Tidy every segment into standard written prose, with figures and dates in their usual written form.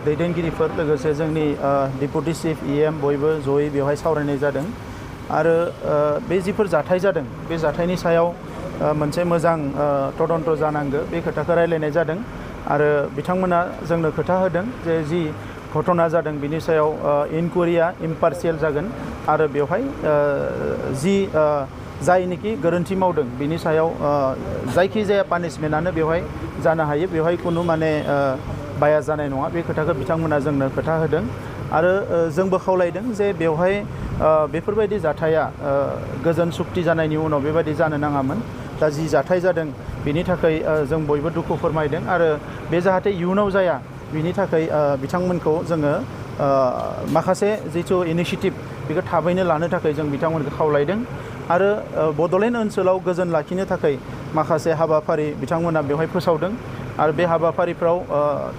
दैदेनगिरिफोर लोगोसे जोंनि डेपुटि चिफ EM बयबो जयै बेवहाय सावरायनाय जादों आरो बे जिफोर जाथाय जादों बे जाथायनि सायाव मोनसे मोजां तदन्त जानांगौ बे खोथाखौ रायलायनाय जादों आरो बिथांमोना जोंनो खोथा होदों जे जि घटना जादों बिनि सायाव इनकुवेरिया इम्पार्शियेल जागोन आरो बेवहाय जि जायनिखि गोरोन्थि मावदों बिनि सायाव जायखिजाया पानिशमेन्टआनो बेवहाय जानो हायो बेवहाय खुनु माने बाया जानाय नङा बे खोथाखौ बिथांमोना जोंनो खोथा होदों आरो जोंबो खावलायदों जे बेवहाय बेफोरबायदि जाथाया गोजोन सुक्ति जानायनि उनाव बेबायदि जानो नाङामोन दा जि जाथाय जादों बिनि थाखाय जों बयबो दुखु फोरमायदों आरो बे जाहाथे इयुनाव जाया बिनि थाखाय बिथांमोनखौ जोङो माखासे जिथु इनिशिएटिभ बेखौ थाबैनो लानो थाखाय जों बिथांमोनखौ खावलायदों आरो बड'लेण्ड ओनसोलाव गोजोन लाखिनो थाखाय माखासे हाबाफारि बिथांमोना बेवहाय फोसावदों आरो बे हाबाफारिफ्राव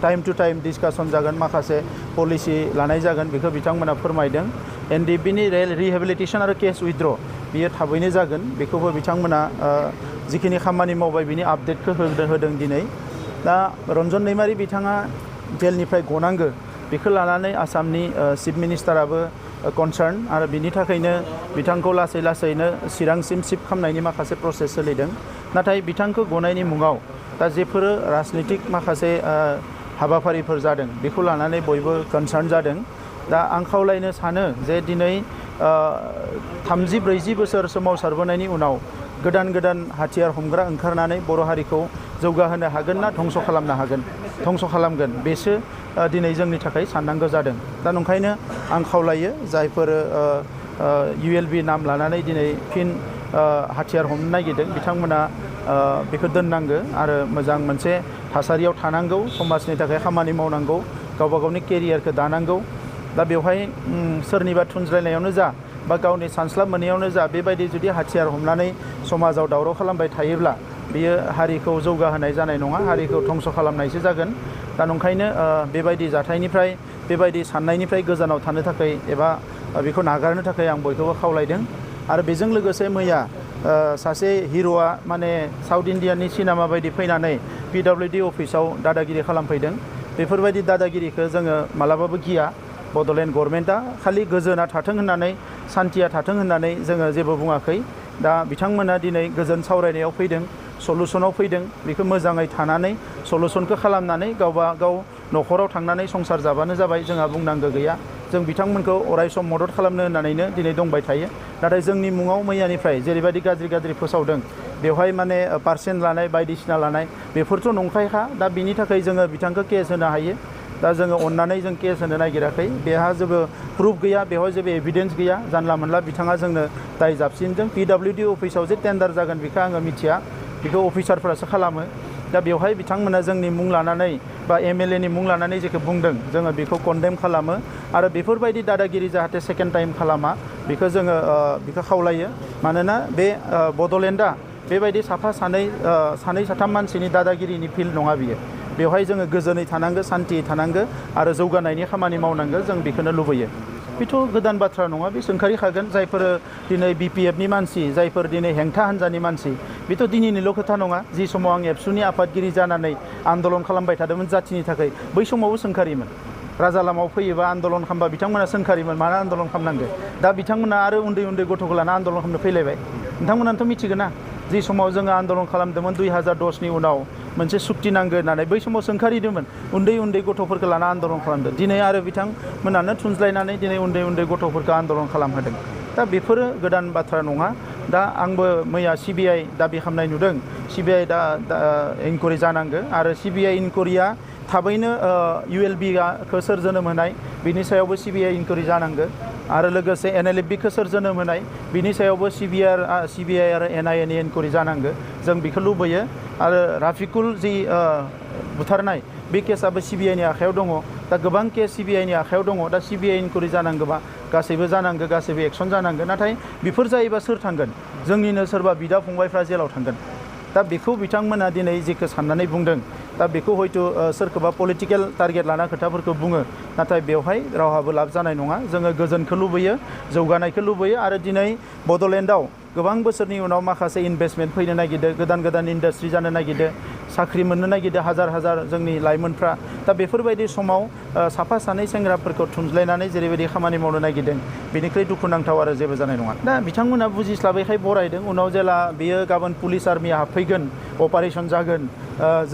टाइम टु टाइम डिसकासन जागोन माखासे पलिसि लानाय जागोन बेखौ बिथांमोना फोरमायदों NDPनि रिहेबिलिटेसन आरो केस उइथड्र बियो थाबैनो जागोन बेखौबो बिथांमोना जिखिनि खामानि मावबाय बिनि आपडेटखौ होदों दिनै दा रन्जन दैमारि बिथाङा जेलनिफ्राय गनांगो बेखौ लानानै आसामनि चिफ मिनिस्टाराबो कनसार्न आरो बिनि थाखायनो बिथांखौ लासै लासैनो चिरांसिम शिफ्ट खालामनायनि माखासे प्रसेस सोलिदों नाथाय बिथांखौ गनायनि मुङाव दा जेफोर राजनितिक माखासे हाबाफारिफोर जादों बेखौ लानानै बयबो कनसार्न जादों दा आं खावलायनो सानो जे दिनै 30-40 बोसोर सोमावसारबोनायनि उनाव गोदान गोदान हाथियार हमग्रा ओंखारनानै बर' हारिखौ जौगाहोनो हागोन ना धंस खालामनो हागोन धंस खालामगोन बेसो दिनै जोंनि थाखाय साननांगौ जादों दा नंखायनो आं खावलायो जायफोर ULB नाम लानानै दिनै फिन हाथियार हमनो नागिरदों बिथांमोना बेखौ दोननांगौ आरो मोजां मोनसे थासारियाव थानांगौ समाजनि थाखाय खामानि मावनांगौ गावबा गावनि केरियारखौ दानांगौ दा बेवहाय सोरनिबा थुनज्लायनायावनो जा बा गावनि सानस्लाब मोनैयावनो जा बेबायदि जुदि हाथियार हमनानै समाजाव दावराव खालामबाय थायोब्ला बियो हारिखौ जौगाहोनाय जानाय नङा हारिखौ धंस खालामनायसो जागोन दा नंखायनो बेबायदि जाथायनिफ्राय बेबायदि साननायनिफ्राय गोजानाव थानो थाखाय एबा बेखौ नागारनो थाखाय आं बयखौबो खावलायदों आरो बेजों लोगोसे मैया सासे हिर'आ माने साउथ इन्डियानि सिनेमा बायदि फैनानै PWD अफिसाव दादागिरि खालामफैदों बेफोरबायदि दादागिरिखौ जोङो मालाबाबो गिया बड'लेण्ड गभर्नमेन्टआ खालि गोजोना थाथों होननानै सान्थिया थाथों होननानै जोङो जेबो बुङाखै दा बिथांमोना दिनै गोजोन सावरायनायाव फैदों सलुसनाव फैदों बेखौ मोजाङै थानानै सलुसनखौ खालामनानै गावबा गाव न'खराव थांनानै संसार जाबानो जाबाय जोंहा बुंनांगौ गैया जों बिथांमोनखौ अरायसम मदद खालामनो होननानैनो दिनै दंबाय थायो नाथाय जोंनि मुङाव मैयानिफ्राय जेरैबायदि गाज्रि फोसावदों बेवहाय माने पार्सेन्ट लानाय बायदिसिना लानाय बेफोरथ' नंखायखा दा बिनि थाखाय जोङो बिथांखौ केस होनो हायो दा जोङो अननानै जों केस होनो नागिराखै बेहा जेबो प्रुफ गैया बेवहाय जेबो एभिडेन्स गैया जानला मोनला बिथाङा जोंनो दाय जाबसिनदों PWD अफिसाव जे टेन्डार जागोन बेखौ आङो मिथिया बेखौ अफिसारफोरासो खालामो दा बेवहाय बिथांमोना जोंनि मुं लानानै बा MLA नि मुं लानानै जेखौ बुंदों जोङो बेखौ कन्डेम खालामो आरो बेफोरबायदि दादागिरि जाहाथे सेकेन्ड टाइम खालामा बेखौ जोङो बेखौ खावलायो मानोना बे बड'लेण्डआ बेबायदि साफा सानै साथाम मानसिनि दादागिरिनि फिल्ड नङा बियो बेवहाय जोङो गोजोनै थानांगौ सान्थियै थानांगौ आरो जौगानायनि खामानि मावनांगौ जों बेखौनो लुबैयो बेथ' गोदान बाथ्रा नङा बे सोंखारिखागोन जायफोर दिनै BPFनि मानसि जायफोर दिनै हेंथा हान्जानि मानसि बेथ' दिनैनिल' खोथा नङा जि समाव आं एबसुनि आफादगिरि जानानै आन्दलन खालामबाय थादोंमोन जाथिनि थाखाय बै समावबो सोंखारिमोन राजा लामायाव फैयोबा आन्दलन खालामबा बिथांमोना सोंखारिमोन मानो आन्दलन खालामनांगौ दा बिथांमोना आरो उन्दै गथ'खौ लाना आन्दलन खालामनो फैलायबाय नोंथांमोनाथ' मिथिगोन ना जि समाव जोङो आन्दलन खालामदोंमोन 2010नि उनाव मोनसे सुक्ति नांगौ होननानै बै समाव सोंखारिदोंमोन उन्दै गथ'फोरखौ लाना आन्दलन खालामदों दिनै आरो बिथांमोनानो थुनज्लायनानै दिनै उन्दै गथ'फोरखौ आन्दलन खालामहोदों दा बेफोरो गोदान बाथ्रा नङा दा आंबो मैया CBI दाबि खालामनाय नुदों CBI दा इनकुवेरि जानांगौ आरो CBI इनकुवेरिया थाबैनो ULB-खौ सोर जोनोम होनाय बिनि सायावबो CBI इनकुवेरि जानांगौ आरो लोगोसे NLFB-खौ सोर जोनोम होनाय बिनि सायावबो CBI आरो NIA नि इनकुवेरि जानांगौ जों बेखौ लुबैयो आरो राफिकुल जि बुथारनाय बे केसआबो CBI नि आखायाव दङ दा गोबां केस CBI नि आखायाव दङ दा CBI इनकुवेरि जानांगौबा गासैबो जानांगौ गासैबो एक्सन जानांगौ नाथाय बेफोर जायोबा सोर थांगोन जोंनिनो सोरबा बिदा फंबायफ्रा जेलाव थांगोन दा बेखौ बिथांमोना दिनै जेखौ साननानै बुंदों दा बेखौ हयथ' सोरखौबा पलिटिकेल टारगेट लाना खोथाफोरखौ बुङो नाथाय बेवहाय रावहाबो लाब जानाय नङा जोङो गोजोनखौ लुबैयो जौगानायखौ लुबैयो आरो दिनै बड'लेण्डआव गोबां बोसोरनि उनाव माखासे इनभेस्टमेन्ट फैनो नागिरदों गोदान गोदान इन्डास्ट्रि जानो नागिरदों साख्रि मोननो नागिरदों हाजार हाजार जोंनि लाइमोनफ्रा दा बेफोरबायदि समाव साफा सानै सेंग्राफोरखौ थुनज्लायनानै जेरैबायदि खामानि मावनो नागिरदों बेनिख्रुइ दुखुनांथाव आरो जेबो जानाय नङा दा बिथांमोना बुजिस्लाबैखाय बरायदों उनाव जेला बियो गाबोन पुलिस आर्मिया हाबफैगोन अपारेशन जागोन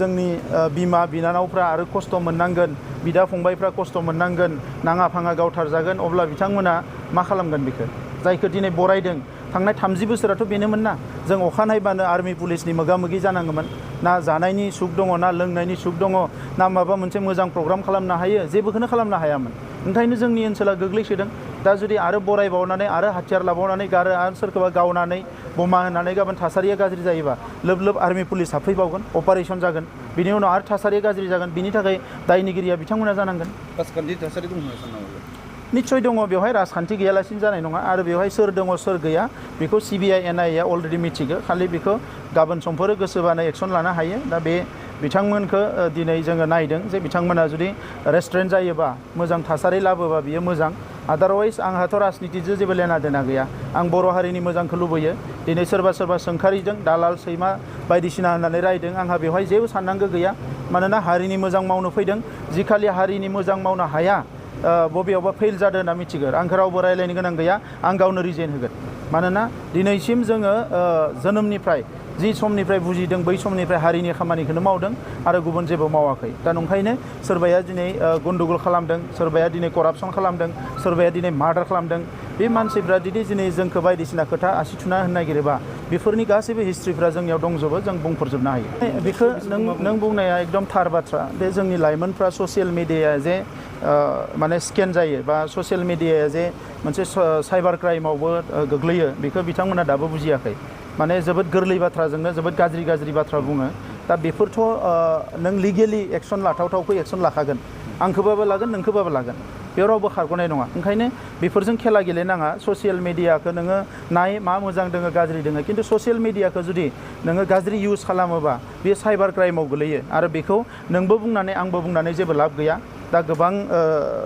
जोंनि बिमा बिनानावफ्रा आरो खस्थ' मोननांगोन बिदा फंबायफ्रा खस्थ' मोननांगोन नाङा फाङा गावथारजागोन अब्ला बिथांमोना मा खालामगोन बेखौ जायखौ दिनै बरायदों थांनाय 30 बोसोराथ' बेनोमोन ना जों अखानायबानो आर्मि पुलिसनि मोगा मोगि जानाङोमोन ना जानायनि सुख दङ ना लोंनायनि सुख दङ ना माबा मोनसे मोजां प्रग्राम खालामनो हायो जेबोखौनो खालामनो हायामोन ओंखायनो जोंनि ओनसोला गोग्लैसोदों दा जुदि आरो बरायबावनानै आरो हाथियार लाबावनानै गारो आरो सोरखौबा गावनानै बमा होनानै गाबोन थासारिया गाज्रि जायोबा लोब लोब आर्मि पुलिस हाबफैबावगोन अपारेशन जागोन बिनि उनाव आरो थासारिया गाज्रि जागोन बिनि थाखाय दायनिगिरिया बिथांमोना जानांगोन राजखान्थि थासारि दं होनना निश्चय दङ बेवहाय राजखान्थि गैयालासिनो जानाय नङा आरो बेवहाय सोर दङ सोर गैया बेखौ सिबिआइ एनआइए अलरेडि मिथिगौ खालि बेखौ गाबोन समफोर गोसोबानो एक्सन लानो हायो दा बे बिथांमोनखौ दिनै जोङो नायदों जे बिथांमोना जुदि रेस्टुरेन्ट जायोबा मोजां थासारि लाबोबा बियो मोजां आदारवाइज आंहाथ' राजनितिजों जेबो लेना देना गैया आं बर' हारिनि मोजांखौ लुबैयो दिनै सोरबा सोरबा सोंखारिदों दालाल सैमा बायदिसिना होननानै रायदों आंहा बेवहाय जेबो साननांगौ गैया मानोना हारिनि मोजां मावनो फैदों जिखालि हारिनि मोजां मावनो हाया बबेयावबा फेल जादों होनना मिथिगोन आंखौ रावबो रायलायनो गोनां गैया आं गावनो रिजेन होगोन मानोना दिनैसिम जोङो जोनोमनिफ्राय जि समनिफ्राय बुजिदों बै समनिफ्राय हारिनि खामानिखौनो मावदों आरो गुबुन जेबो मावाखै दा नंखायनो सोरबाया दिनै गन्डगोल खालामदों सोरबाया दिनै करापसन खालामदों सोरबाया दिनै मार्डार खालामदों बे मानसिफ्रा दिनै जोंखौ बायदिसिना खोथा आसि थुना होनो नागिरोबा बेफोरनि गासैबो हिस्ट्रिफ्रा जोंनियाव दंजोबो जों बुंफोरजोबनो हायो बेखौ नों बुंनाया एकदम थार बाथ्रा बे जोंनि लाइमोनफ्रा ससियेल मिडियाया जे माने स्केन जायो बा ससियेल मिडियाया जे मोनसे साइबार क्राइमावबो गोग्लैयो बेखौ बिथांमोना दाबो बुजियाखै माने जोबोद गोरलै बाथ्राजोंनो जोबोद गाज्रि बाथ्रा बुङो दा बेफोरथ' नों लिगेलि एक्सन लाथावथावखौ एक्सन लाखागोन आंखौबाबो लागोन नोंखौबाबो लागोन बेयाव रावबो खारग'नाय नङा ओंखायनो बेफोरजों खेला गेलेनाङा ससियेल मिडियाखौ नोङो नाय मा मोजां दोङो गाज्रि दोङो खिन्थु ससियेल मिडियाखौ जुदि नोङो गाज्रि इउज खालामोबा बे साइबार क्राइमाव गोलैयो आरो बेखौ नोंबो बुंनानै आंबो बुंनानै जेबो लाब गैया दा गोबां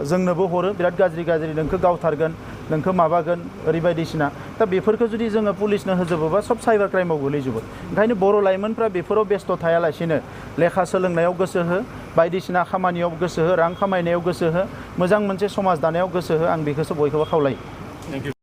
जोंनोबो हरो बिराद गाज्रि नोंखौ गावथारगोन नोंखौ माबागोन ओरैबायदिसिना दा बेफोरखौ जुदि जोङो पुलिसनो होजोबोबा सब साइबार क्राइमाव गोलैजोबो ओंखायनो बर' लाइमोनफ्रा बेफोराव बेस्थ' थायालासिनो लेखा सोलोंनायाव गोसो हो बायदिसिना खामानियाव गोसो हो रां खामायनायाव गोसो हो मोजां मोनसे समाज दानायाव गोसो हो आं बेखौसो बयखौबो खावलायो